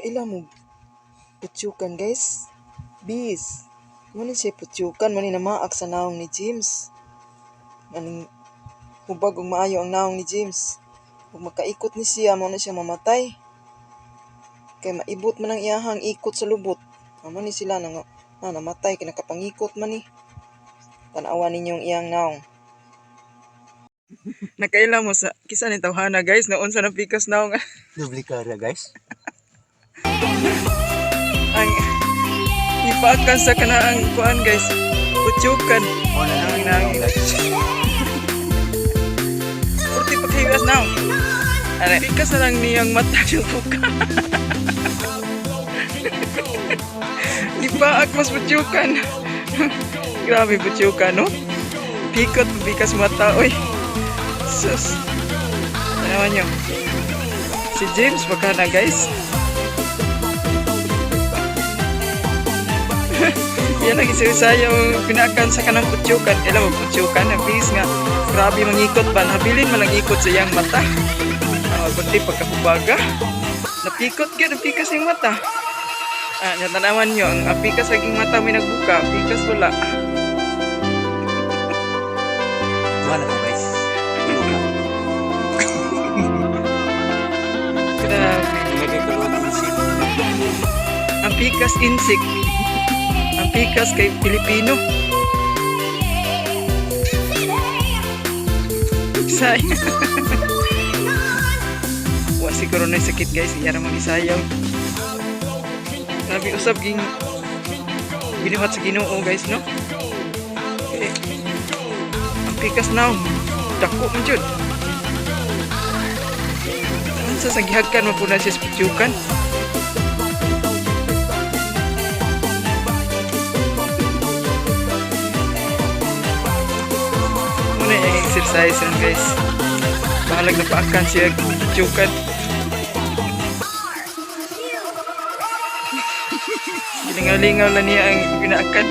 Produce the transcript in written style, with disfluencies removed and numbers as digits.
Kaila mo putyukan, guys. Bis. Mo ni siya putyukan, mo ni namaak sa naong ni James. Maning hubag og maayo ang naong ni James. Ug makaikot ni siya, mo na siya mamatay. Kay maibot man ang iyahang ikot sa lubot. Amo ni sila nang na namatay kay nakapangikot man ni. Tan-awa ninyo ang iyang naong. Nakaila mo sa kisa ni tawhana, guys, na unsa na pikas naong. Duplikara, guys. Ang ipaakan sa kanaang kuan, guys. Putyukan. Mo na Ang nang nang guys. Purti paghiwas naong. Are, pikas na lang niyang mata yung buka. Gipaak mas putyukan. Grabe putyukan, no? Pikot, pikas mata, oy. Sus. Tanawan nyo. Si James, baka na, guys. Yan ang isa yung pinakan sa kanang putyukan. Alam mo, putyukan, ang bis nga. Grabe mangikot ba? Nabilin man ang ikot sa iyang mata. Ah, kundi pagkahubaga. Napikot gyud, napikas yung mata. Ah, natanawan nyo, ang apikas laging mata may nagbuka, pikas wala. Wala ko, guys. Tulog na. Grabe. Nilagay ko lang ang insect. Ang pikas insect. Ang pikas kay Pilipino. Say. Wa siguro na sakit, guys, iya ra man isayaw. Grabe usab ging binuhat sa Ginoo, guys, no? Okay. Ang pikas now, dako man jud. Unsa sa gihagkan man po na siya sa putyukan? Muna yung exercise rin, guys. Bahalag na paakan siya putyukan. Gilingaw-lingaw lang niya ang ginaakan.